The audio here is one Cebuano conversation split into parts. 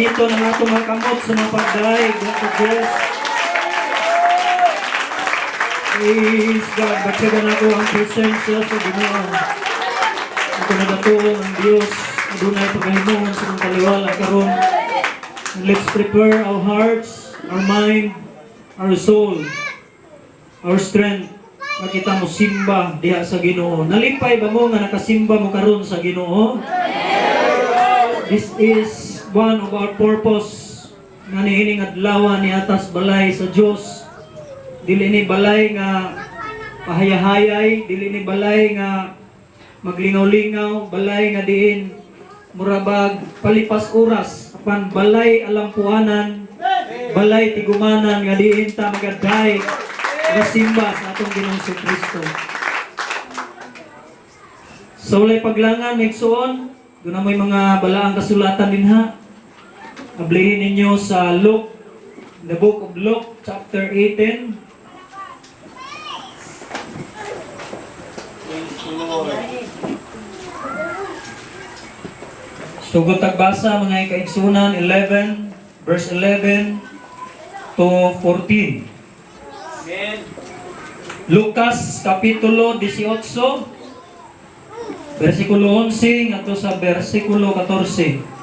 gamiton ang atong mga kamot sa mga pagdayeg sa Diyos. Praise God. Batyagan ako ang presensya sa Ginoo. Ako nagatuo ang Diyos adunay pagahimuon sa atong taliwala karon. And let's prepare our hearts, our mind, our soul, our strength. Makita mo simba diha sa Ginoo. Nalipay ba mo nga nakasimba mo karon sa Ginoo? This is one of our purpose nga niining adlaw ni atas balay sa Dios. Dili ni balay nga pahayahayay, dili ni balay nga maglingaw-lingaw, balay nga diin murabag palipas oras, apan balay alampuanan, balay tigumanan nga diin ta magaday simba sa atong Ginoong Kristo. Sa walay paglangan, igsoon, duna mo'y mga balaang kasulatan dinha. Ablihin ninyo sa Luke, the book of Luke, chapter 18. Praise the Lord. Sugod tagbasa, mga kaigsunan, 11, verse 11 to 14. Amen. Lucas Kapitulo 18, versikulo 11 ngadto sa versikulo 14.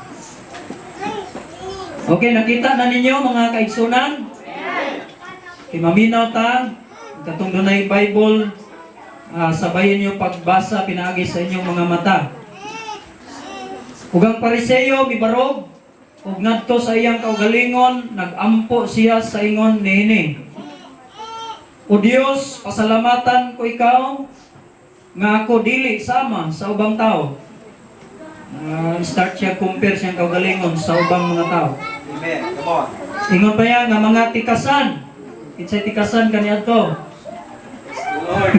Okay, nakita na ninyo, mga kaigsunan? Kay maminaw ta, katong dunay Bible, sabayin niyo pagbasa pinaagi sa inyong mga mata. Ug ang Pariseo mibarog ug ngadto sa iyang kaugalingon, nagampo siya sa ingon niini: "O Dios, pasalamatan ko ikaw nga ako dili sama sa ubang tao." Start siya compare siyang kaugalingon sa ubang mga tao. Amen. Come on. Ingon pa niya nga mga tikasan. Kinsay tikasan kaniadto? Praise the Lord.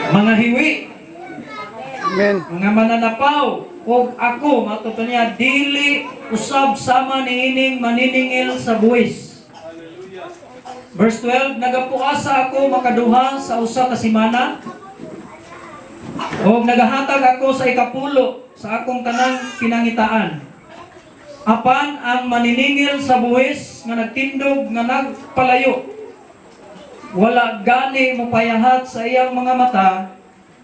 Mga hiwi, Amen. mga mananapaw, ug ako, mato pa niya, dili usab sama niining maniningil sa buwis. Hallelujah. Verse 12, "Nagapuasa ako makaduha sa usa ka semana. Og nagahatag ako sa ikapulo sa akong tanang pinangitaan." Apan ang maniningil sa buwis nga nagtindog nga nagpalayo, wala gani mopayahat sa iyang mga mata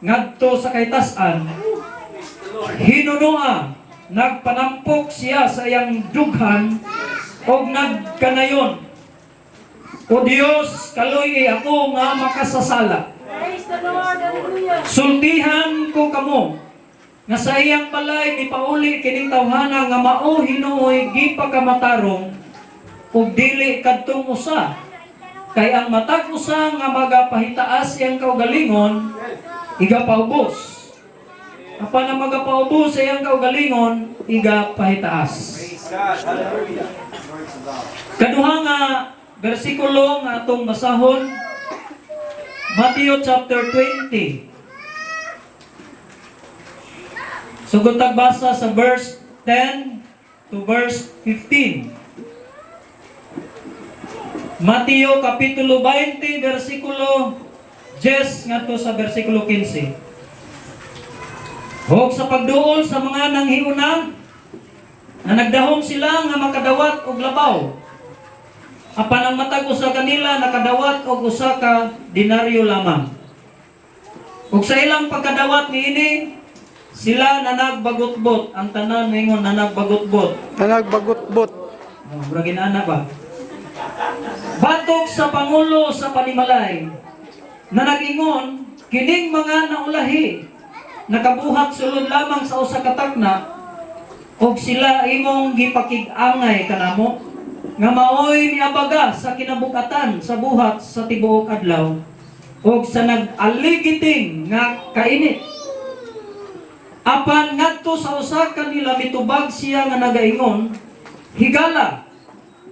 ngadto sa kahitasan. Praise the Lord. Hinunoa, nagpanampok siya sa iyang dughan og nagkanayon: "O Dios, kaluy ako nga makasasala." Praise the Lord. Hallelujah. "Sultihan ko kamo nga sa iyang balay mipauli kining tawhana nga mao hinuoy gipakamatarong ug dili kadtong usa. Kay ang matag usa nga magapahitaas iyang kaugalingon, igapaubos. Apan ang magapaubos sa iyang kaugalingon, igapahitaas." Praise God. Hallelujah. Glory to God. Kaduha nga bersikulo nga atong basahon, Matthew chapter 20. Sugod tagbasa sa verse 10 to verse 15. Mateo kapitulo 20, versikulo 10 ngadto sa versikulo 15. Hug sa pagduol sa mga nanghiuna na nagdahom sila nga makadawat og labaw. Apan ang matag usa kanila nakadawat og usa ka denaryo lamang. Ug sa ilang pagkadawat niini, sila nanagbagutbot. Ang tanan moingon, "Nanagbagutbot." Nanagbagutbot. Oh, murag inana ba? Batok sa pangulo sa panimalay na nag-ingon, "Kining mga naulahi nakabuhat sulod lamang sa usa ka takna og sila imong gipakig-angay kanamo nga maoy miabaga sa kinabukatan sa buhat sa tibuok adlaw ug sa nag-aligiting nga kainit." Apan ngadto sa usa kanila mitubag siya nga nagaingon, "Higala,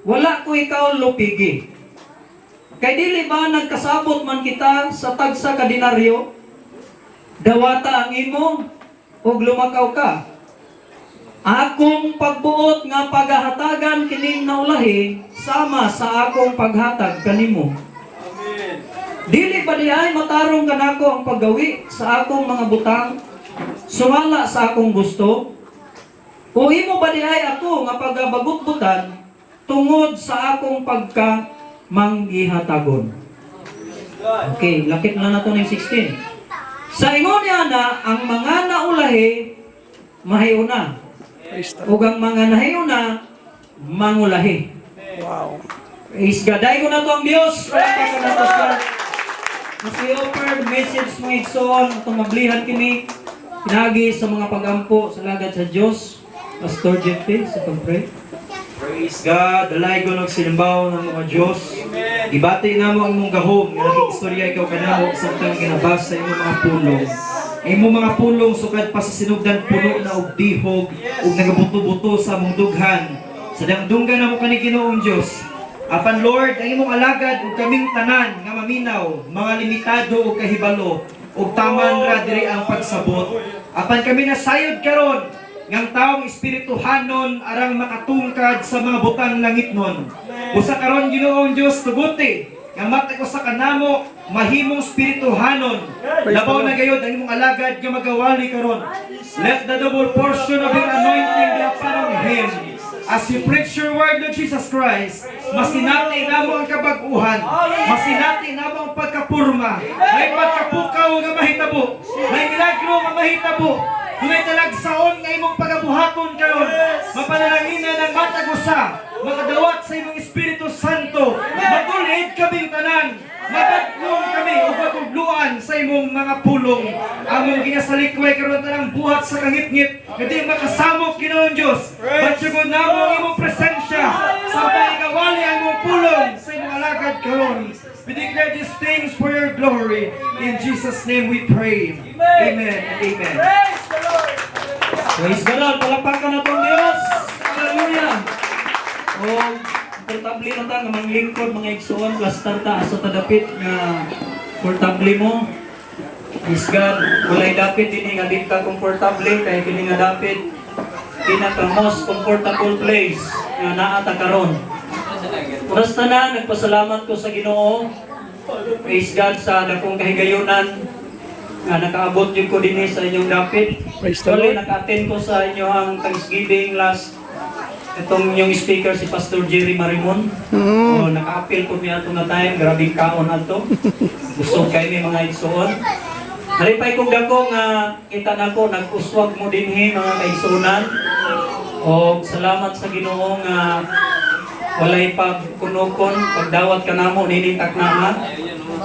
wala ko ikaw lupigi. Kay dili ba nagkasabot man kita sa tagsa ka denaryo? Dawata ang imo ug lumakaw ka. Akong pagbuot nga pagahatagan kining naulahi sama sa akong paghatag kanimo. Amen. Dili ba diay matarong kanako ang paggawi sa akong mga butang sumala sa akong gusto?" O imo ba diay ako nga pagabagutbutan tungod sa akong pagka manggihatagon? God. Okay, lakit na nato ning 16. Sa ingon niya na ang mga naulahi mahiuna Praise the ug ang mga nahiuna mangulahi. Wow. Praise God. Dahil ko na to ang Diyos. Palakpakan na to siya. Mas i-offer message, mga igsoon, atong mablihan kini pinagi sa mga pagampo sa lagad sa Diyos. Pastor Jeffrey, sa pag-pray. Praise God, dalaygon og sinambaw ng mga Diyos. Amen. Gibati namo ang imong gahom nga nakig-istorya ikaw kanamo samtang ginabasa imong mga pulong. Ang imong mga pulong sukad pa sa sinugdan puno na og dihog ug nagabuto-buto sa among dughan. Sa dangdunggan namo kani, Ginoong Dios. Apan Lord, ang imong alagad ug kaming tanan nga maminaw, mga limitado og kahibalo ug taman ra diri ang pagsabot. Apan kami nasayod karon ngang taong espirituhanon arang makatungkad sa mga butang langitnon. Usa karon, Ginoong Dios, tuguti nga matag usa kanamo mahimong espirituhanon. Labaw na gayod ang imong alagad nga magawali karon. Let the double portion of your anointing be upon him. As you preach your word, Lord Jesus Christ, masinati namo ang kabag-uhan, masinati namo ang pagkapurma, may pagkapukaw nga mahitabo, may milagro nga mahitabo, dunay talagsaon nga imong pagabuhaton karon, mapanalanginan ang matag usa, makadawat sa imong Espiritu Santo, matulid kaming tanan, mabadlong kami ug matudluan sa imong mga pulong. Among ginasalikway karon tanang buhat sa kangitngit nga di makasamok, Ginoong Dios. Batyagon namo ang imong presensya samtang igawali ang imong pulong sa imong alagad karon. We declare these things for your glory. In Jesus' name we pray. Amen and amen. Praise the Lord. Praise God. Palakpakan nato ang Diyos. Hallelujah. O, komportable na ta nga manglingkod, mga igsoon, plastar ta asa ta dapit nga komportable mo. Praise God. Walay dapit dinhi nga di ka komportable kay kini nga dapit pinaka most comfortable place nga naa ta karon. Oras na, nagpasalamat ko sa Ginoo. Praise God sa dakong kahigayunan nga nakaabot jud ko dinhi sa inyong dapit. Praise the Actually, Lord. naka-attend ko sa inyong Thanksgiving last itong inyong speaker si Pastor Jerry Marimon. Oh, naka-appeal ko niya ato nga time, grabing kaon ato. Busog kay mi, mga igsoon. Nalipay kong dako nga kita nako nag-uswag mo dinhi, mga kaigsuonan. Og salamat sa Ginoo nga walay pagkunokon, pagdawat kanamo nining taknama.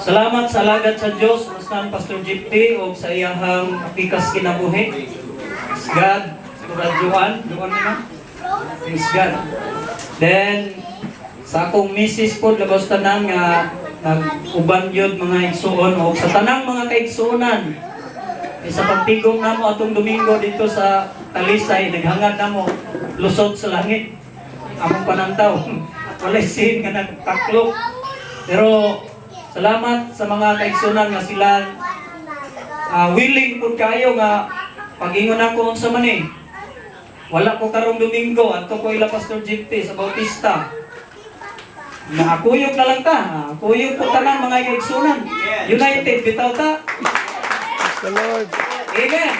Salamat sa alagad sa Dios, Mastan Pastor Gipti og sa iyahang pikas kinabuhi. Praise God, siguro Joan, Joan na. Praise God. Then sa akong misis po, labas tanan nga nag-uban yun, mga igsuon, o sa tanang mga kaigsuonan. Eh, sa pagtigom namo atong Domingo dito sa Talisay, naghangad namo lusot sa langit. Among panantaw. Walay sin nga nagtaklok. Pero salamat sa mga kaigsuonan nga sila willing pud kayo nga pag-ingon ako unsa man eh. Wala ko karong Domingo, adto ko ila Pastor Jipte sa Bautista. Na akuyog na lang ta. Akuyog po tanan, mga kaigsuonan. United bitaw ta. Praise the Lord. Amen.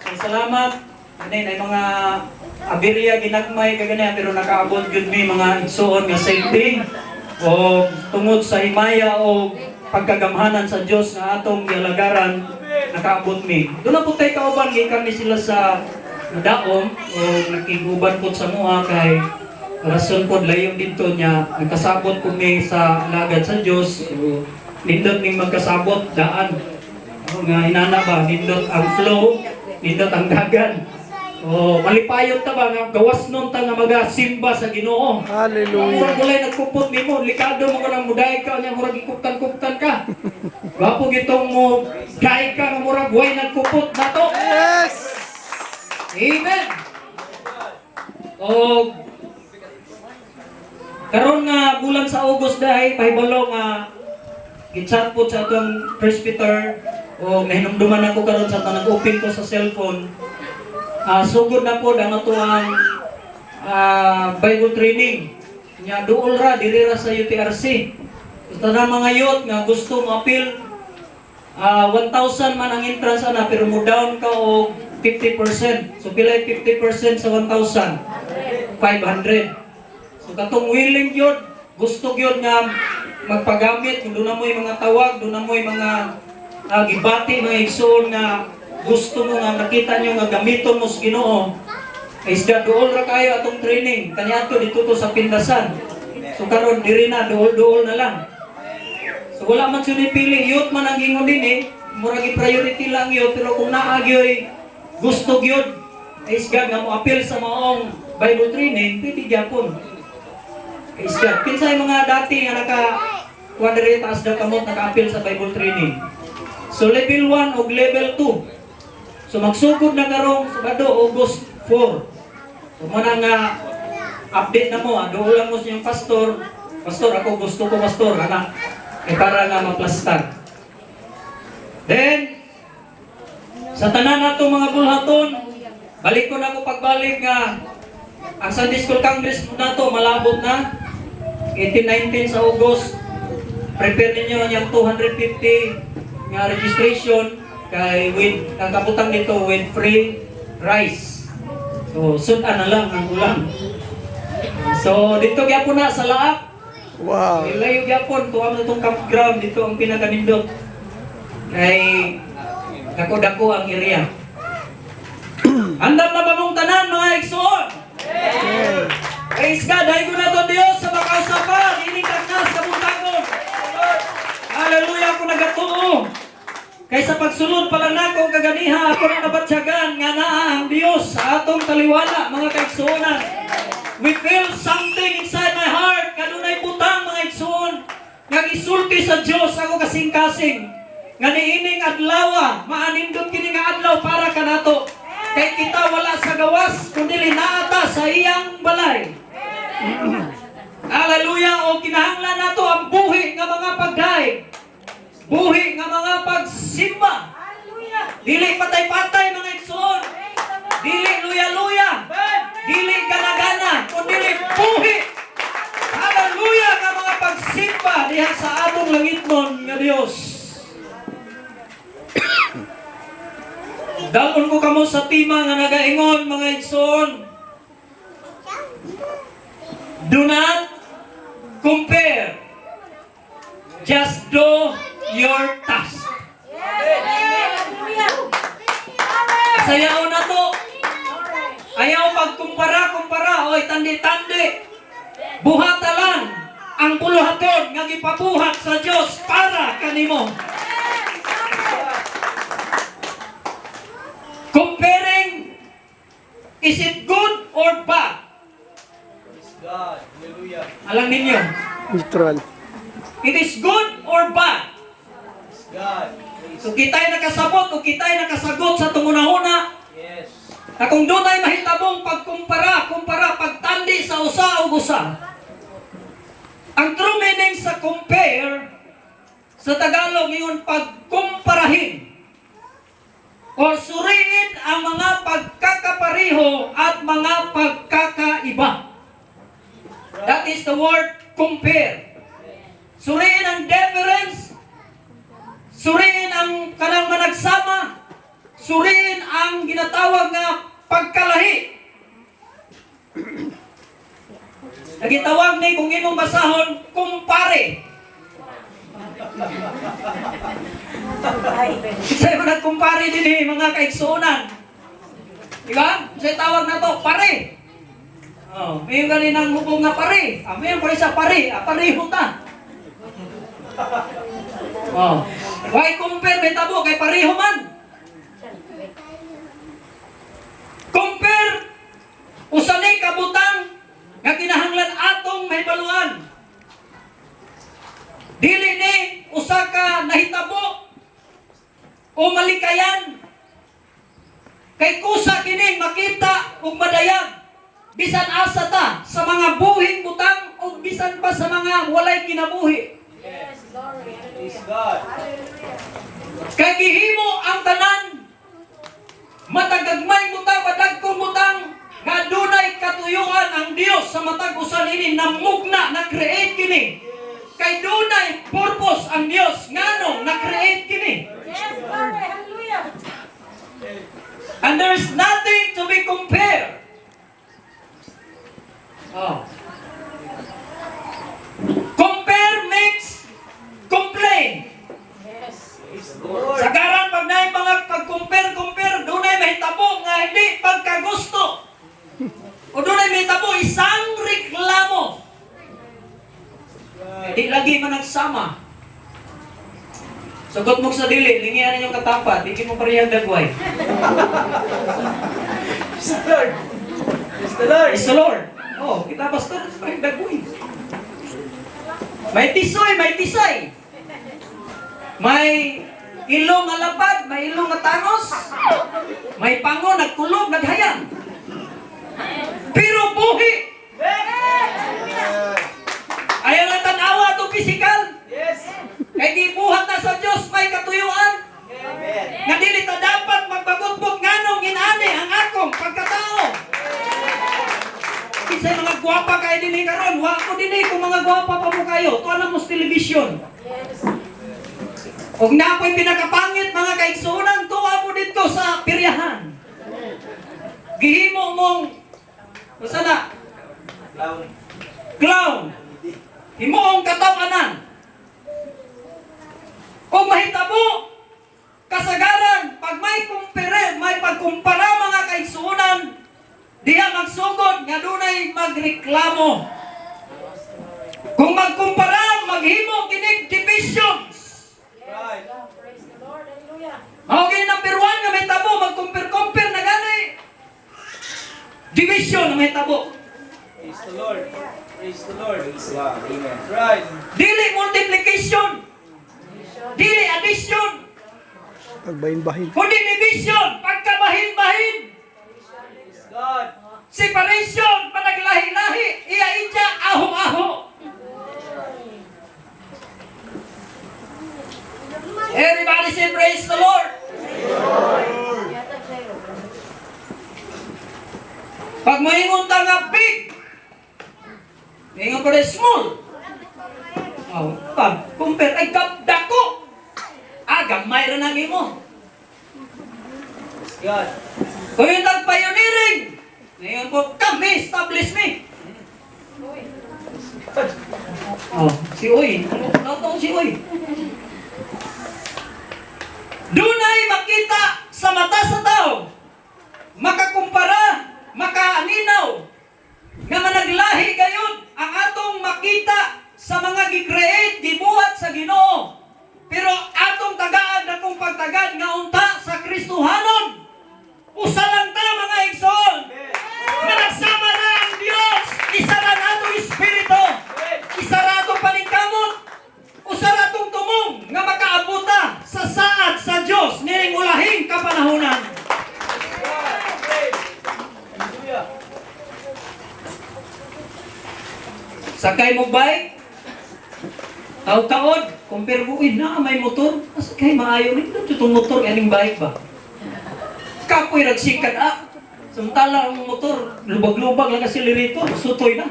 So, salamat. Ano ay mga aberya ginagmay kaganiya pero nakaabot gyud mi, mga igsuon, nga safety o tungod sa himaya o pagkagamhanan sa Dios nga atong gialagaran, nakaabot mi. Doon na po tayo kauban gikan ni sila sa Daom o nakiguban po sa mua kay rason po layo dito niya nagkasabot po mi sa alagad sa Dios. So, nindot ning magkasabot daan. O, nga inana ba, nindot ang flow, nindot ang dagan. O, malipayot ta ba nga gawas nun ta nga magasimba sa Ginoo. Hallelujah. Murag walay nagkupot nimo, likado mo ka lang mudaig ka niya, murag ikuptan-kuptan ka. Gwapo gitong mo daig ka nga murag way nagkupot nato. Yes! Amen. O karon nga bulan sa August dahil pahibalo nga gichat po sa atong presbyter o nahinumduman ako karon sa nag-open ko sa cellphone. Sugod na po ang atoang Bible training. Nya duol ra diri ra sa UTRC. Basta na mga youth nga gusto mo appeal, 1,000 man ang entrance ana pero mo down ka og 50%. So pilay 50% sa 1,000? 500. So katong willing yun, gusto yun nga magpagamit, kung duna mo'y mga tawag, duna mo'y mga gibati, mga igsoon nga gusto mo nga nakita nyo nga gamiton mo sa Ginoo, is that duol ra kayo atong training kaniadto dito to sa Pindasan. So karon diri na, duol-duol na lang. So wala man siya pili, youth man ang gingon din eh. Murag priority lang yun, pero kung naa gyoy gusto gyud is God nga mo appeal sa maong Bible training, pwede gyapon. Is God. Kinsay mga dati nga naka kuan diri, taas daw kamot, naka-appeal sa Bible training? So level 1 ug level 2. So magsugod na karong Sabado, August 4. So mo na nga update na mo, dool lang mo sa inyong pastor. "Pastor, ako gusto ko, pastor," ana. Eh para nga maplastar. Then sa tanan nato mga bulhaton, balik ko na ko pagbalik nga ang Sunday School Congress nato malabot na 18-19 sa August. Prepare ninyo ang yung 250 nga registration kay with ang kabutang dito with free rice. So sudan na lang ang ulam. So dito gyapon na sa Laak. Ilayo gyapon tuwa mo itong campground dito ang pinakanindot. Kay dako-dako ang area. Andam na ba mong tanan, mga igsoon? Praise God, dahil ko na to Diyos sa makausapan, ining kagnas sa buntagon. Hallelujah, ako nagatuo. Kay sa pagsulod pa lang nako kaganiha, ako na nabatsyagan nga naa ang Dios sa atong taliwala, mga kaigsuonan. We feel something inside my heart, kanunay butang, mga igsuon, nga gisulti sa Dios ako kasing-kasing. Nga niining adlaw, maanindot kini nga adlaw para kanato. Kay kita wala sa gawas, kundi naata sa iyang balay. Hallelujah! O kinahanglan nato ang buhi nga mga pagdaig. Buhi nga mga pagsimba. Hallelujah. Dili patay-patay, mga igsoon. Praise the Lord. Dili luya-luya. Dili gana-gana. Kundi buhi. Hallelujah nga mga pagsimba diha sa among langitnon nga Dios. Dalon ko kamo sa tema nga nagaingon, mga igsoon. Do not compare. Just do your task. Yes. Amen. Hallelujah. Sayaw na to. Ayaw pagkumpara-kumpara. Oy, tandi-tandi. Buhata lang ang buluhaton nga gipabuhat sa Dios para kanimo. Comparing, is it good or bad? Praise God. Hallelujah. Alam ninyo, Neutral. it is good or bad? Praise God. Praise. Kung kita'y nakasabot, kung kita'y nakasagot sa tungunahuna, na kung dunay mahitabong pagkumpara, kumpara, pagtandi sa usa o usa. Ang true meaning sa compare, sa Tagalog ngayon, pagkumparahin or suriin ang mga pagkakapareho at mga pagkakaiba. That is the word compare. Suriin ang difference, suriin ang kanang managsama, suriin ang ginatawag nga pagkalahi. Nagitawag ni kung imong basahon, kumpare. Sa'yo mo nagkumpare din eh, mga kaigsuonan. Di ba? Sa'yo tawag na to, pare. Oh, may ganin ang hubong nga pare. Ah, may pare sa pare. Ah, pareho ta. Oh. Why compare may tabo kay pareho man? Compare usa ni kabutang nga kinahanglan atong mahibaluan. Dili ni usa ka nahitabo o malikayan kay kusa kini makita ug madayag bisan asa ta sa mga buhing butang ug bisan pa sa mga walay kinabuhi. Yes, glory. Praise Hallelujah. God. Hallelujah. Kay gihimo ang tanan, matagagmay butang, madagkong butang nga dunay katuyuan ang Dios sa matag usa nini, namugna, na create kini. Kay dunay purpose ang Dios nganong na create kini. Yes, glory. Hallelujah. And there's nothing to be compared. Oh. Compare makes complain. Yes. Praise the Lord. Sagaran pag naay mga pag-compare-compare, dunay mahitabo nga hindi pagkagusto. O dunay mahitabo isang reklamo. Di lagi man nagsama. Sugot mo sa dili, lingian ninyong katapa, di mo parehang dagway. Praise the Lord. Praise the Lord. Praise the Lord. Oh, kita pastor, parehang dagway. May tisoy, may tisay. May ilong nga lapad, may ilong nga tangos. May pango, nagkulob, naghayang. Pero buhi. Ayaw lang tanawa itong physical. Yes. Kay gibuhat na sa Diyos, may katuyuan. Amen. Nga dili ta dapat magbagot-bot nganong inani ang akong pagkatao. Kinsay mga gwapa kayo dinhi karon, wa ko dinhi kung mga gwapa pa mo kayo. Tuwa na mo sa television. Yes. Og naa po'y pinakapangit mga kaigsuonan, tuwa mo dito sa piryahan. Gihimo mong unsa na? Clown. Clown. Himuong katawanan. Kung mahitabo, kasagaran, pag may kumpare, may pagkumpara mga kaigsuonan, diha magsugod nga dunay magreklamo. Kung magkumpara, maghimo kinig divisions. Right. Praise the Lord. Hallelujah. Mao gini number 1 nga mahitabo, magkumpare-compare na gani. Division ang mahitabo. Praise the Lord. Praise the Lord. Praise God. Amen. Right. Dili multiplication, dili addition, Pagbahin-bahin. kundi division, pagkabahin-bahin. Praise God. Separation, panaglahi-lahi, iya-iya, aho-aho. Everybody say praise the Lord. Yatag sa'yo. Pag moingon ta nga big, ingon ko rin small. Oh, pag compare ay kap dako. Ah, gamay ra nang imo. Praise God. Kung yung tag pioneering, ngayon po, kami, establish me. Uy. Oh, si Uy. Ano taon si Uy? Dunay makita sa mata sa tao, makakumpara, makaaninaw, nga managlahi gayon ang atong makita sa mga gi-create, gibuhat sa Ginoo. Pero atong tagaan akong pagtagad nga unta sa Kristohanon. Usa lang ta mga igsoon. Nga nagsama na ang Dios, isa ra na atong espiritu. Isa ra atong paningkamot. Usa ra atong tumong nga makaabuta sa saad sa Dios nining ulahing kapanahonan. God. Praise. Hallelujah. Sakay mo bike, taod-taod, compare mo, uy, na may motor. Asa kay maayo nito itong motor, aning bike ba? Kapoy ragsikan, ah. Samtala ang motor, lubag-lubag lang kasi rito, sutoy na.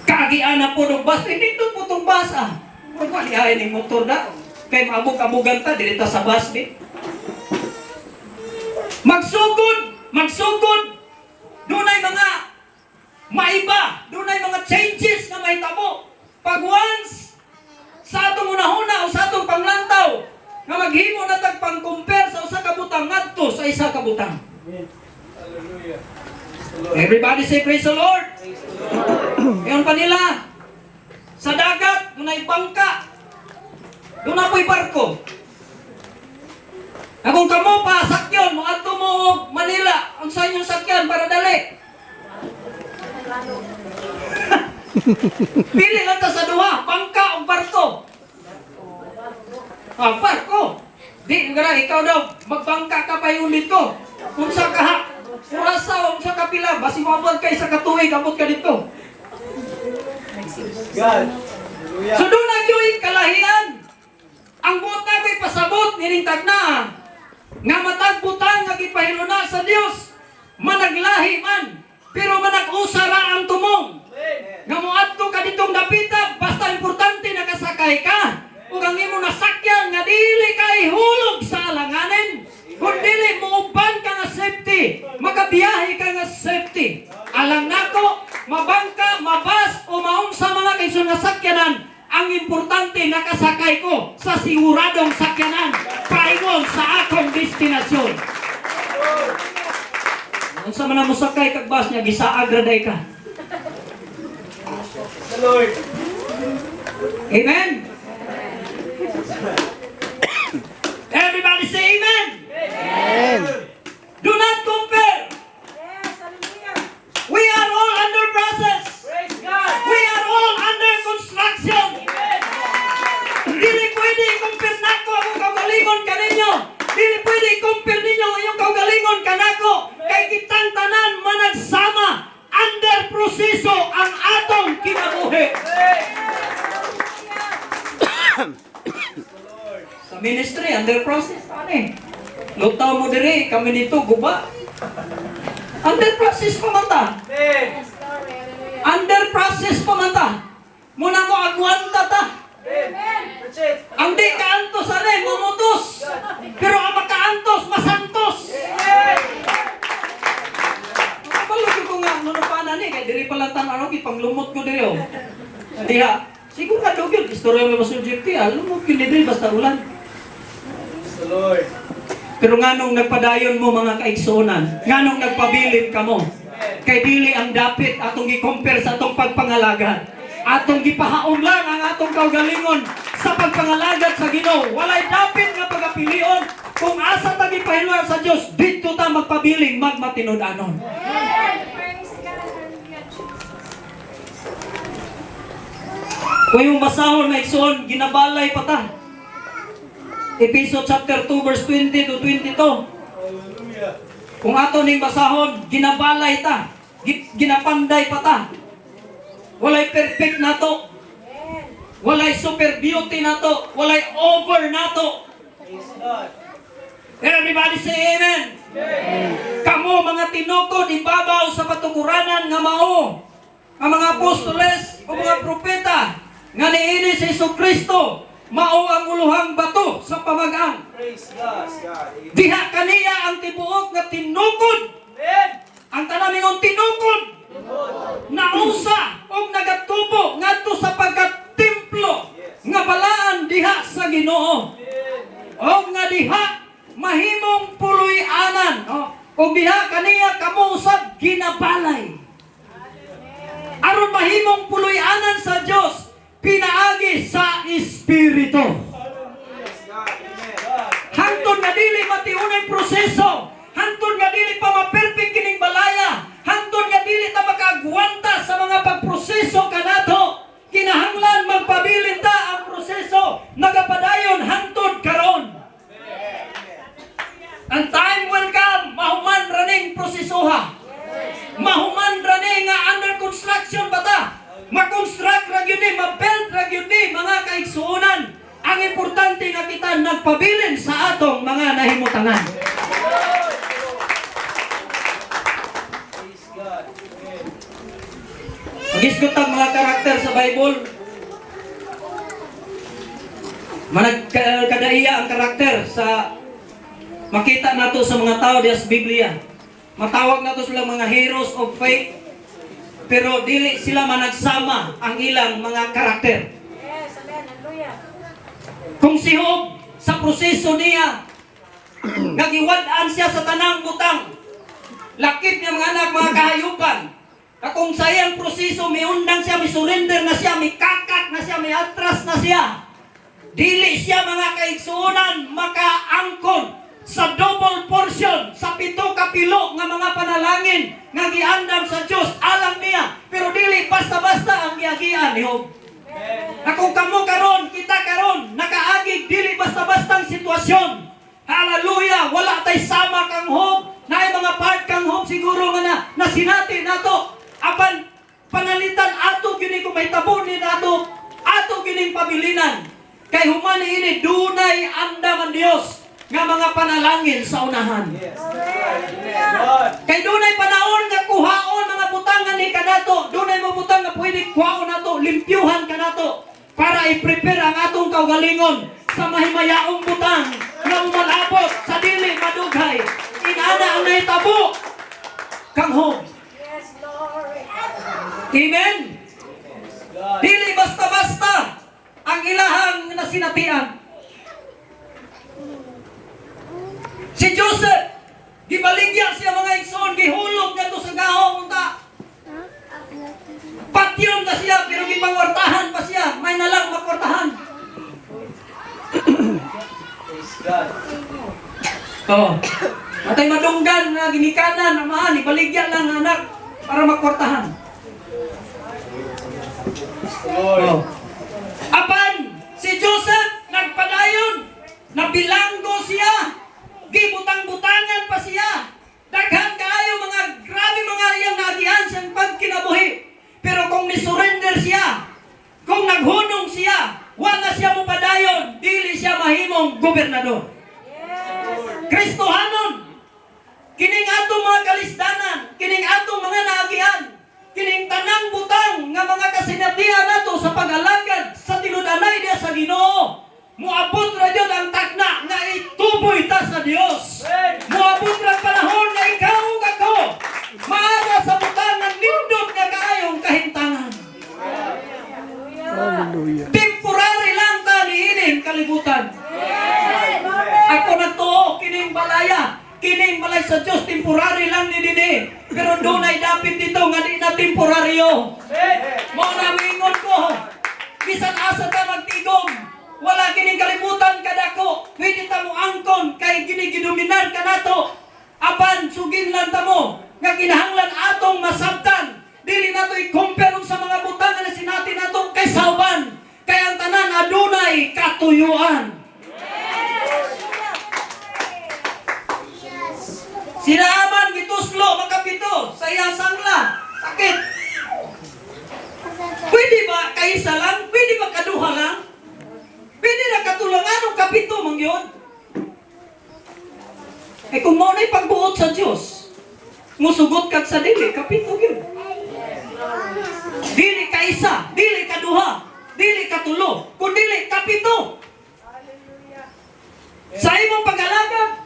Kagian na po ng bus, eh, dito po itong bus ah. Murag wa niya ning motor na. Kay maabog-abugan ta, dili ta sa bus di. Magsugod, magsugod. Dunay mga maiba, dunay mga changes na mahitabo. Pag once sa atong unahuna o sa atong panglantaw nga maghimo na tag pang-compare sa usa ka butang ngadto sa isa ka butang. Hallelujah. Praise the Lord. Everybody say praise the Lord. Praise the Lord. Ngayon pa nila, sa dagat, dunay bangka. Duna po'y barko. Na kung kamo pa sakyon, moadto mo og Manila, ang sa inyong sakyan para dali. Pili lang ta sa duha, bangka o barko. Ah, barko. Di gara ikaw daw magbangka ka pa yun dito. Unsa ka ha? Urasa unsa ka pila, basi moabot kay sa katuig abot ka dito. Praise God. Hallelujah. So doon na gyud kalahian. Ang buot na ko'y pasabot nining tagnaa nga matag butang nga gipahiluna sa Dios managlahi man pero manag-usa ra ang tumong. Amen. Nga moadto ka ditong dapita basta importante nakasakay ka ug ang imo nasakyan nga dili ka ihulog sa alanganin. Kung dili muuban ka nga safety, makabiyahe ka nga safety. Alang nako, mabangka, mabas o maunsa mga kaigsoon nga sakyanan, ang importante nakasakay ko sa siguradong sakyanan paingon sa akong destinasyon. Unsa man ang mosakay kag bus niya, gisaag ra day ka. Praise the Lord. Amen. Everybody say amen. Amen. Do not compare. Yes, hallelujah. We are all under process. Praise God. We are all under construction. Amen. Dili pwede i-compare nako akong kaugalingon kaninyo. Dili pwede i-compare ninyo ang inyong kaugalingon kanako. Kay kitang tanan managsama under proseso ang atong kinabuhi. Praise the Lord. Sa ministry, under process, ano eh. Lutaw mo diri, kami dito, guba. Under process pa man ta. Amen. Yes, glory, hallelujah. Under process pa man ta. Muna mo agwanta ta. Amen. Preach it. Ang di kaantos ano eh, mumutos. Pero ang makaantos, masantos. Amen. Kabalo ko nga, nunupanan eh, kay diri pa lang tan-aw, ipanglumot ko diri oh. Diha, siguro yun, istorya mo sa JP, lumot yun diri basta ulan. Praise the Lord. Pero nganong nagpadayon mo mga kaigsuonan, nganong nagpabilin ka mo, kay dili ang dapit atong gi-compare sa atong pagpangalagad. Atong gipahaom lang ang atong kaugalingon sa pagpangalagad sa Ginoo. Walay dapit nga pagapilion kung asa ta gipahiluan sa Dios, didto ta magpabiling magmatinud-anon. Amen. Praise God, hallelujah, Jesus. Kung yung basahon na igsoon, ginabalay pa ta. Epeso chapter 2 verse 20 to 22. Hallelujah. Kung ato ning basahon, ginabalay ta. Ginapanday pa ta. Walay perfect nato. Amen. Walay super beauty nato. Walay over nato. Praise God. Everybody say amen. Kamo mga tinukod ibabaw sa patukuranan nga mao. Ang mga apostoles o mga propeta nga niini si Hesus Kristo mao ang uluhang bato sa pamag-ang. Praise God. God. Amen. Diha kaniya ang tibuok nga tinukod. Amen. Ang tanamingon tinukod. Nausa og nagatubo ngadto sa pagkatemplo nga balaan diha sa Ginoo. Amen. Og nga diha mahimong puloy-anan. Oh, og diha kaniya kamo usab ginabalay. Aron mahimong puloy-anan sa Dios pinaagi sa Espiritu. Praise God. Amen. God. Hangtod nga dili matiunay proseso, hangtod nga dili pa ma-perfect kining balaya, hangtod nga dili ta makaagwanta sa mga pagproseso kanato. Kinahanglan magpabilin ta ang proseso nagapadayon hangtod karon. Ang time will come, mahuman ra ning prosesoha. Mahuman ra ni nga under construction ba ta? Ma-construct ra gyud ni, ma-build ra gyud ni mga kaigsuonan. Ang importante nga kita nagpabilin sa atong mga nahimutangan. Praise God. Amen. Magisgot ang mga karakter sa Bible. Manag kadaiya ang karakter sa makita nato sa mga tao diya sa Biblia. Matawag nato sila mga heroes of faith. Pero dili sila managsama ang ilang mga karakter. Yes, amen, hallelujah. Kung si Job, sa proseso niya, nagiwad-an siya sa tanang butang. Lakip niya mga anak, mga kahayupan. Na kung sa iyang proseso, miundang siya, mi-surrender na siya, mikakak na siya, miatras na siya. Dili siya mga kaigsuonan makaangkon sa double portion sa 7 ka pilo nga mga panalangin nga giandam sa Dios alang niya, pero dili basta-basta ang giagian ni Job. Na kung kamo karon, kita karon, nakaagig dili basta-basta ang sitwasyon. Hallelujah! Wala tay sama kang Job. Naay mga part kang Job siguro nga na nasinati nato. Apan panalitan ato gini kung mahitabo ni nato, ato gining pabilinan. Kay human ini dunay andam ang Dios nga mga panalangin sa unahan. Yes. Amen. God. Kay dunay panahon nga kuhaon mga butangan ni kanato, dunay mo butang nga pwede kuhaon nato, limpyuhan kanato para i-prepare ang atong kaugalingon sa mahimayaong butang nga umalabot. paghom. Yes, Lord. Amen? God. Dili basta-basta ang ilahang nasinatian. Si Joseph, gibaligya siya mga igsoon, gihulog ngadto sa gahom unta. Patyon na siya pero gipangwartahan pa siya, may nalang makwartahan. Praise God. Oo. Atay madunggan nga ginikanan amahan, ibaligya lang ang anak para makwartahan. Praise the Lord. Oh. Apan si Joseph nagpadayon, nabilanggo siya, gibutang-butangan pa siya. Daghan kaayo mga grabe mga iyang naagian sa pagkinabuhi. Pero kung ni-surrender siya, kung naghunong siya, wala siya mopadayon, dili siya mahimong gobernador. Kristohanon, kining atong mga kalisdanan, kining atong mga naagian, kining tanang butang nga mga kasinatian nato sa pag-alagad sa tinud-anay diha sa Ginoo. Moabot ra gyud ang takna nga ituboy ta sa Dios. Moabot ra ang panahon nga ikaw ug ako maara sa butang ng nindot nga kaayong kahimtangan. Hallelujah. Temporary lang ta niining kalibutan. Ako nagtuo kining balaya, kining balay sa Dios temporary lang ni dinhi. Pero dunay dapit dito nga di na temporaryo. Mao na miingon ko. Bisan asa ta magtigom, wala kining kalibutan kadako. Pwede ta mo angkon kay ginigidominar kanato. Apan sugin lang ta mo nga kinahanglan atong masabtan. Dili nato i-compare sa mga butang nga nasinati nato kay sauban. Kay ang tanan adunay katuyuan. Sila aman gituslo makapito sa iyang sangla. Sakit. Pwede ba kaisa lang? Pwede ba kaduha lang? Pwede na katulangan o kapito mang yun? Eh kung mao na'y pagbuot sa Diyos, musugot kag sa dili, kapito yun. Dili kaisa, dili kaduha, dili katulo, kun dili kapito. Sa imong pag-alagad,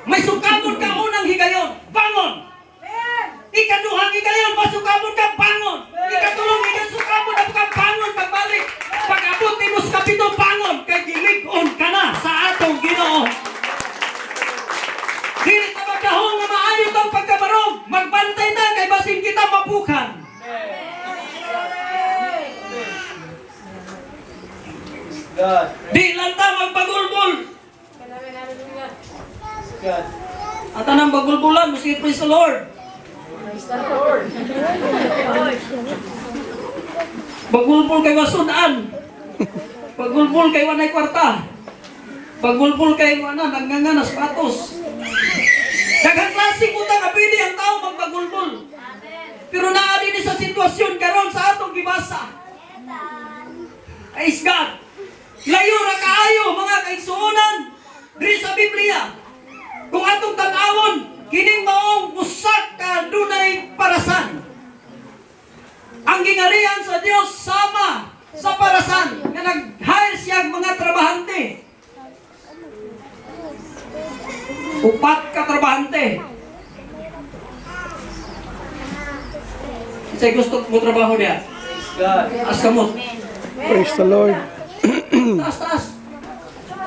may sukabon ka unang higayon, bangon! Amen. Ikaduhang higayon, masukabon ka, bangon! Ikatulong higayon, sukabon ka, bangon pagbalik! Pag-abot nimo sa kapito, bangon! Kay gilig-on ka na sa atong Ginoo. Dili ta magdahong nga maayo tong pagkabarog, magbantay na kay basin kita mapukan. Praise God. Di lang ta magpagulbul. Amen. Hallelujah. Praise God. At anang bagulbulan, sige praise the Lord. Praise the Lord. Bagulbul kay wasudan. Bagulbul kay wanay kwarta. Bagulbul kay wana nagnganga na sapatos. Daghang klase butang nga pwede ang tao magbagulbul. Pero naa dinhi sa sitwasyon karon sa atong gibasa. Praise God. Layo ra kaayo mga kaigsuonan diri sa Biblia. Kung atong tan-awon, kining maong usa ka dunay parasan. Ang gingarian sa Dios sama sa parasan nga nag-hire siya og mga trabahante. Upat ka trabahante. Say gusto mo trabaho niya. Praise God. Taas kamot. Praise the Lord. Taas, taas.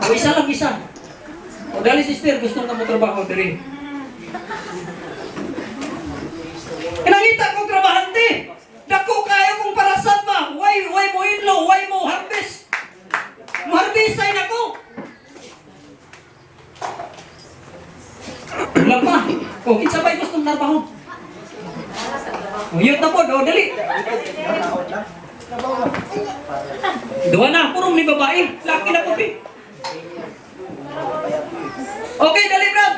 O isa lang, isa. O dali sister, gusto na mo trabaho diri. Kinangita kong trabahante. Dako kaya kong parasan ba? Why mo inlo? Why mo harvest? Mo harvest ay nako. Wala pa. O kinsa ba'y gustong trabaho? O yun na po, o dali. Duha na, purong ni babae. Laki na puti. Okay, dali Brad.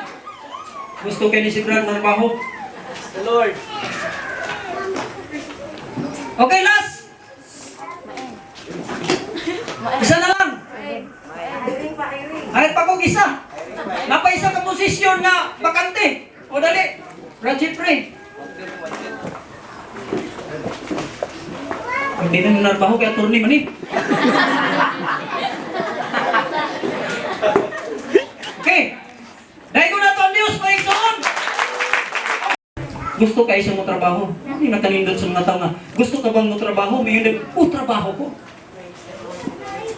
Gusto kay ni si Brad trabaho. Praise the Lord. Okay, last. Isa na lang. Hiring pa, hiring. Kahit pa kong isa. Napa isa ka posisyon nga bakante. O dali. Brad Jeffrey. Hindi na narbaho kay attorney man eh. Okay. Dahil ko na to ang news, mga igsoon. Gusto kay siya mo trabaho. Hindi nakanindot sa mga tao nga, "Gusto ka bang mo trabaho?" May yun, "Oh, trabaho ko."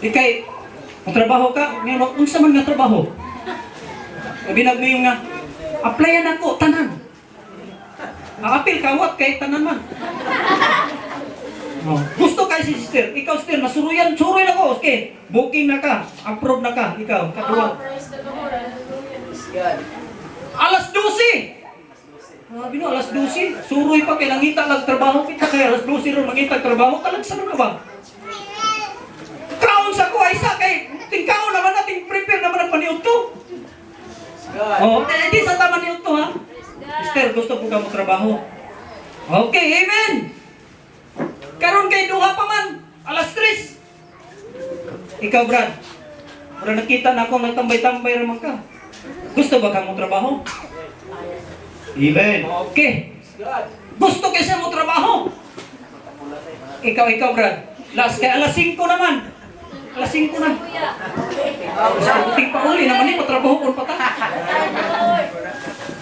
Ikay, mo trabaho ka, ngayon, unsa man nga trabaho? Binag mo yung nga, applyan ako, tanan. Aapil kawat kay tanan man. Oh. Gusto kay si sister, ikaw sister, masuruyan, suruyan ako, okay. Booking na ka, approve na ka, ikaw, kaduwa. Praise the Lord. Hallelujah. Praise God. Alas 12! Grabe no, alas 12. Suroy pa kay nangita lang trabaho kita kay alas 12 ron mangita trabaho talagsa na ba? Kaon sa ko ay sa kay tingkaon naman nating prepare naman ang paniudto. Praise God. Oh, eh, di sa tama niudto ha. Sister, gusto ko ka mo trabaho. Okay, amen. Karon kay duha pa man, alas 3. Ikaw, Brad. Mura nakita na ako nagtambay-tambay raman ka. Gusto ba ka mo trabaho? Amen. Okay. Praise God. Gusto kasi mo trabaho. Ikaw, ikaw, Brad. Last kay alas 5 naman. Alas 5 na. Sa puting pa uli naman ni patrabaho kon pa ta.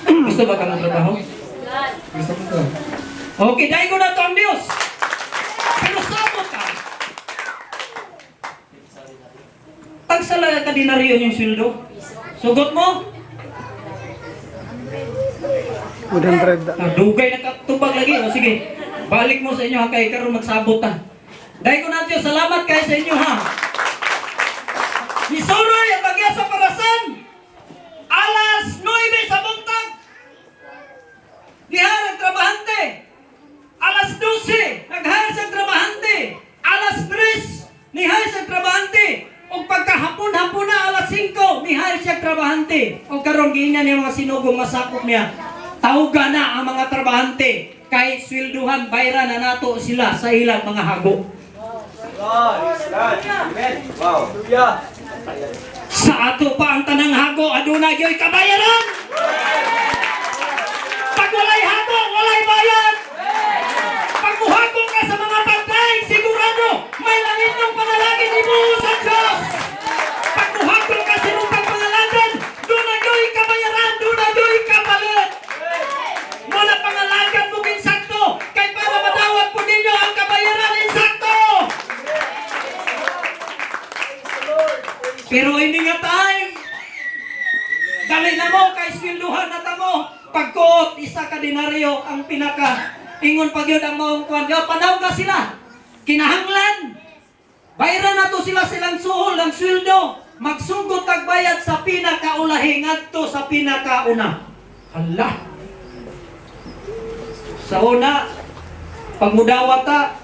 Gusto ba ka ng trabaho? Gusto ko to. Okay, dahil ko na to ang Diyos. Pero sabot ka. Tagsala ka dinaryo yung sweldo. Sugot mo? 100. Ah, dugay na katubag lagi. O sige, balik mo sa inyo ha kay karon magsabot ta. Dahil ko na Diyos, salamat kay sa inyo ha. Isuroy ang bagya sa parasan. Alas 9 sa buntag. Diha ang trabahante. Alas 12, nag-hire sa trabahante. Alas 3, ni-hire sa trabahante. O pagkahapon-hapon na alas 5, ni-hire siya trabahante. O karon giingnan niya mga sinugong masakop niya. Tawga na ang mga trabahante kay swelduhan bayra na nato sila sa ilang mga hago. God. Praise God. Amen. Wow. Hallelujah. Sa ato pa ang tanang hago, aduna gyoy kabayaran. Pag walay hago, walay bayad. Pag muhago ka sa mga pagkain, sigurado may langit ng panalangin imo sa Diyos. Pag muhago ka sa imong pagpangalagan, duna gyoy kabayaran, duna gyoy kapalit. Muna pangalagan mo insakto, kay para madawat po ninyo ang kabayaran insakto. Pero ini nga time, dali na mo kay swelduhan na ta mo. Pagkuot, isa ka denaryo ang pinaka. Ingon pag yun ang maong kuwan. Yo, panaw ka sila. Kinahanglan. Bayran na to sila silang suhol ng sweldo. Magsugod tagbayad sa pinakaulahi ngadto sa pinakauna. Hala. Sa una, pag mudawat ta,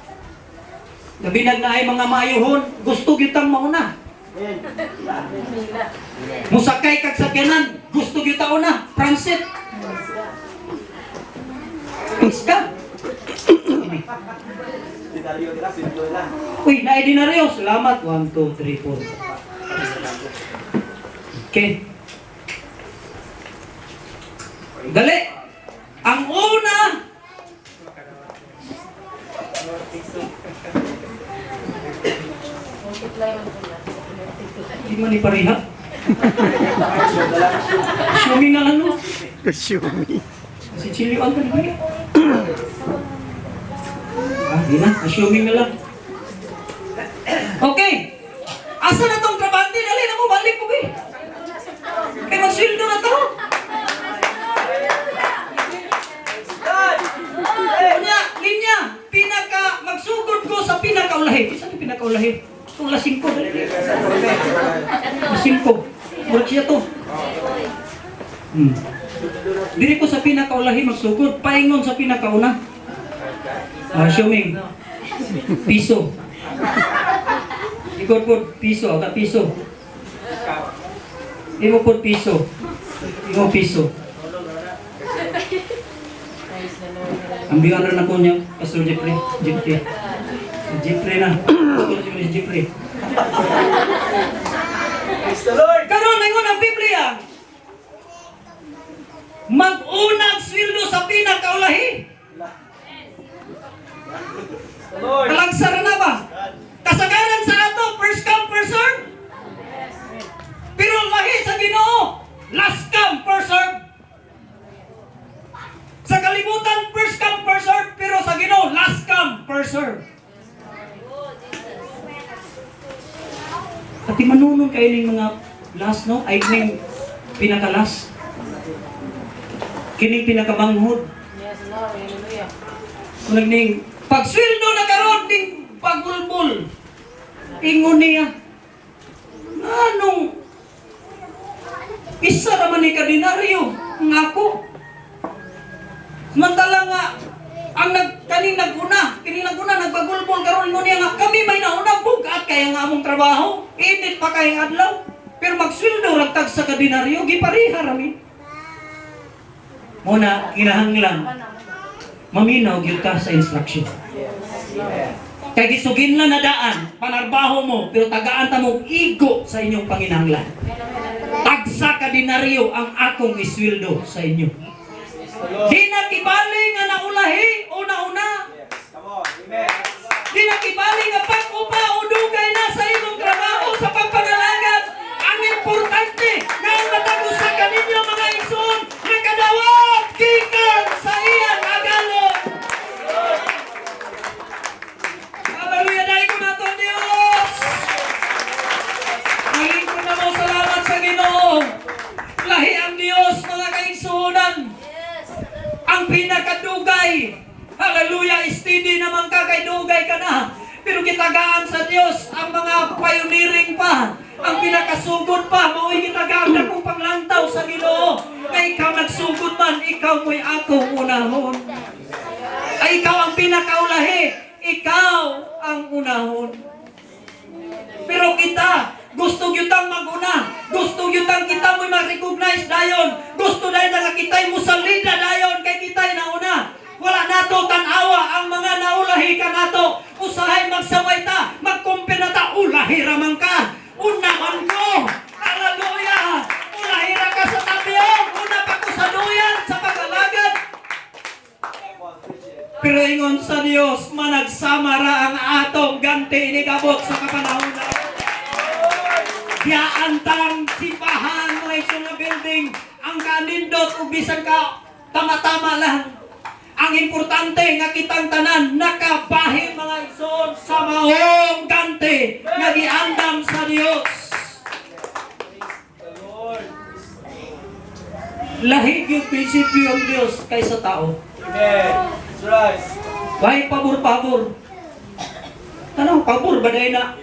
nabinag na ay mga maayuhon, gusto gyud mauna. Musakay kag sakyanan, gusto gyud ta una, transit. Iska. Dinaryo nila, sweldo nila. Uy, naay dinaryo. Salamat. 1, 2, 3, 4. Okay. Dali. Ang una, di man ni pareha. Assuming na lang no. Assuming. Si Chili on pa naman. Ah, di na. Assuming na lang. Okay. Asa na tong trabante? Dali na mo, balik ko ba? Kay magsweldo na to. God. Unya, linya, pinaka, magsugod ko sa pinakaulahi. Isa ni pinakaulahi? Itong alas 5, dali. Alas 5. Murag siya to. Diri ko sa pinakaulahi magsugod, paingon sa pinakauna. Assuming. Piso. Ikot po piso, ata piso. Imo po piso. Imo piso. Ang biyan na ko niya, Pastor Jeffrey. Jeffrey. Si Jeffrey na. Pastor Jeffrey, Jeffrey. Praise the Lord. Karon ingon ang Biblia. Mag-unang sweldo sa pinakaulahi. Praise the Lord. Kalagsara na ba? Kasagaran sa ato, first come, first serve. Pero lahi sa Ginoo, last come, first serve. Sa kalibutan, Manunon kayo ning mga last, no? Ay, ning pinaka-last. Kining pinakamanghod. Yes, Lord. Hallelujah. Kunag ning pagsweldo na karon ning pagulbol. Ingon niya. Anong isa ra man ni ka denaryo ngako. Samantala nga ang nag kaning naguna, kining naguna nagpagulbol karon, ingon niya nga kami may nauna, bugat kaya nga among trabaho, init pa kay adlaw. Pero magsweldo ra tag sa ka denaryo, gipareha ra mi. Muna kinahanglan maminaw gyud ka sa instruction. Kay gisuginlan na daan, panarbaho mo, pero tagaan ta mo igo sa inyong panginahanglan. Tagsa ka denaryo ang akong isweldo sa inyo. Praise the Lord. Di na kibali nga naulahi o nauna. Yes. Come on. Amen. Di na kibali nga pag-o pa o dugay na sa imong trabaho sa pagpanalangin. Ang importante nga ang matag usa kaninyo, mga igsoon, nakadawat gikan sa iyang agalon. Hallelujah, dahil ko nato ang Diyos. Nalingkod na mo, salamat sa Ginoo. Lahi ang Diyos, mga kaigsuonan. Ang pinakadugay. Hallelujah, steady naman ka kay dugay ka na. Pero gitagaan sa Diyos ang mga pioneering pa, ang pinakasugod pa, mao'y gitagaan na kung panglantaw sa Ginoo. Kay ikaw nagsugod man, ikaw mo'y akong unahon. Ay, ikaw ang pinakaulahi, ikaw ang unahon. Pero kita, gusto gyud tang maguna. Gusto gyud tang kita mo'y ma-recognize dayon. Gusto dayon nga kita'y musalida dayon kay kita'y nauna. Wala nato tan-awa ang mga naulahi ka nato. Usahay magsaway ta, magkumpir na ta, ulahi ra man ka. Una man ko. Hallelujah! Ulahi ra ka sa tabiong, una pa ko sa duyan sa pag-alagad. Come on, preach it. Pero ingon sa Dios, managsama ra ang atong ganti inigabot sa kapanahon na. Diyaan tang simbahan mo nga building ang kanindot ug bisan ka tama-tama lang. Ang importante nga kitang tanan nakabahin, mga igsoon, sa maong ganti nga giandam sa Dios. Praise the Lord. Lahi yung prinsipyo ang Dios kaysa tao. Amen. That's right. Why pabor-pabor? Tanaw, pabor ba dahil na?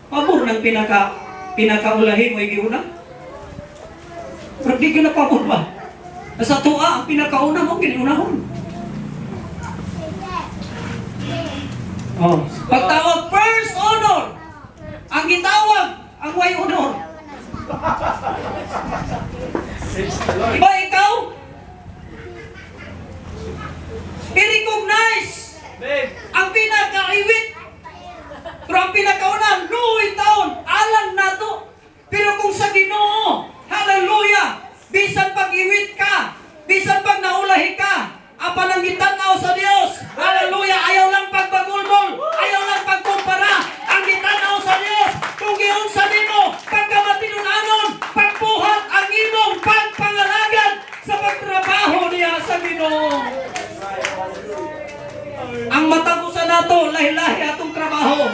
Pabor ng pinakaulahi mo giuna? Pero di ka na pabor ba? Sa tuwa, ang pinakauna mo, giniunahon. Oh. Pagtawag, first honor! Ang gitawag, ang way honor. Praise the Lord. Iba ikaw? I-recognize Amen. ang pinakaiwit. Pero ang pinakauna, luoy taon, alang nato. Pero kung sa Ginoo, hallelujah, bisan pag-iwit ka, bisan pag naulahi ka, apan ang gitanaw sa Dios, hallelujah, ayaw lang pagbagulbol, ayaw lang pagkumpara, ang gitanaw sa Dios, kung giunsa nimo, pagkamatinunanon, pagbuhat ang imong pagpangalagad sa pagtrabaho niya sa Ginoo. Ang matag usa nato, lahi-lahi atong trabaho.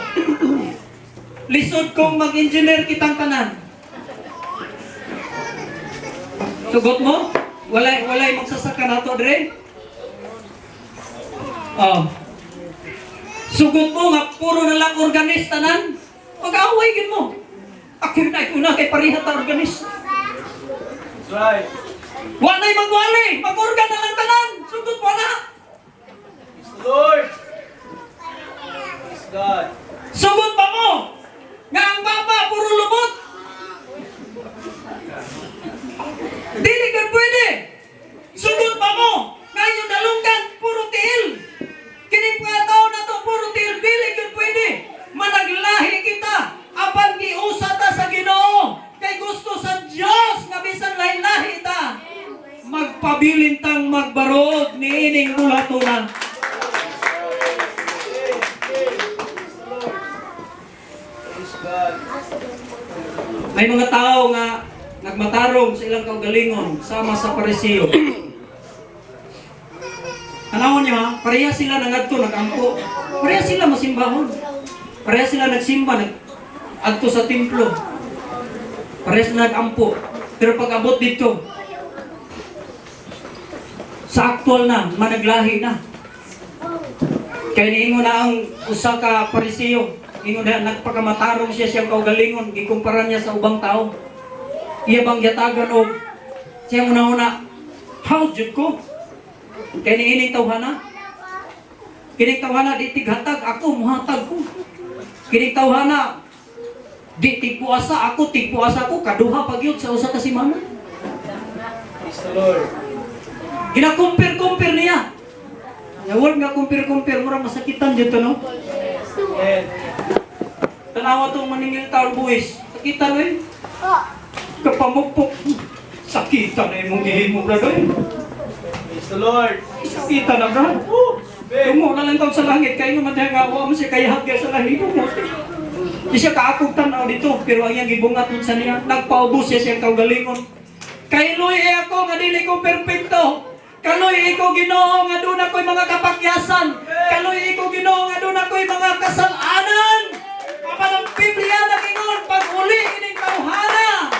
Lisod kong mag-engineer kitang tanan. Sugot mo? Walay magsasaka nato dre. Oh. Sugot mo nga puro na lang organist tanan. Mag-away gid mo. Ako na una kay pareha ta organist. That's right. Wa na'y magwali, mag-organ na lang tanan. Sugot wala. Praise the Lord. Praise God. Sugot pa mo! Nga ang baba, puro lubot! Dili ka pwede! Sugot pa mo! Nga yung dalunggan, puro tiil! Kining mga tao na to, puro tiil, dili ka pwede! Managlahi kita! Apan giusa ta sa Ginoo! Kay gusto sa Dios nga bisan lahi-lahi ta! Magpabilin tang magbarog niining bulatunan. Praise God. May mga tao nga nagmatarong sa ilang kaugalingon sama sa Pariseo. Tanawon niyo ha, pareha sila nangadto nagampo. Pareha sila masimbahon. Pareha sila nagsimba, nag adto sa templo. Parehas na nag-ampo. Pero pag abot dito, sa actual na, managlahi na. Kaya niingon na ang usa ka Pariseo, ingon na nagpakamatarong siya siyang kaugalingon, gikumpara niya sa ubang tao. Iya bang yatagan og siyang una-una, how jud ko? Kaya niining tawhana, kining tawhana di tighatag, ako muhatag ko. Kining tawhana di tigpuasa, ako tigpuasa ko, kaduha pa gyud sa usa ka semana. Praise the Lord. Gina-compare-compare niya. Nga word nga compare-compare, mura masakitan dito, no? Amen. Tanawa tong maningil tao buwis. Sakitan, eh. Kapamukpok. Sakitan na imong gihimo, brad, eh. Praise the Lord. Sakitan na, brad. Tungo na lang taon sa langit, kaya nga madaya nga, wa mo siya kayahag sa langit mo. Di siya kaakog tanaw dito, pero ang iyang gibungat nun sa niya, nagpaubos siya siyang kaugalingon. Kay luy ako nga dili ko perpekto. Kaluy ko, Ginoo, nga doon ako'y mga kapakyasan. Kaluy ko, Ginoo, nga doon ako'y mga kasalanan. Apan ang Biblia nagingon, pag uli ining tawhana,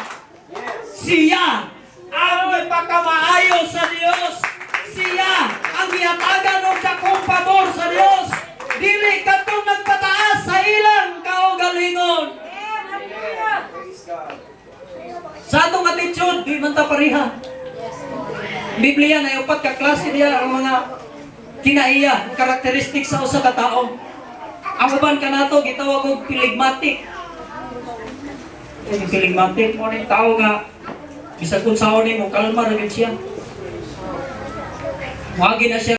siya ang nagpakamaayo sa Dios. Siya ang gihatagan og dakong pabor sa Dios. Dili katong nagpataas sa ilang kaugalingon. Praise God. Sa atong attitude, di man ta pareha. Biblia na upat ka klase diya ang mga kinaiya, karakteristik sa usa ka tawo. Ang uban kanato gitawag og phlegmatic. Yung phlegmatic mo ning tao nga bisag unsaon nimo, kalma ra gyud siya. Moagi na siya.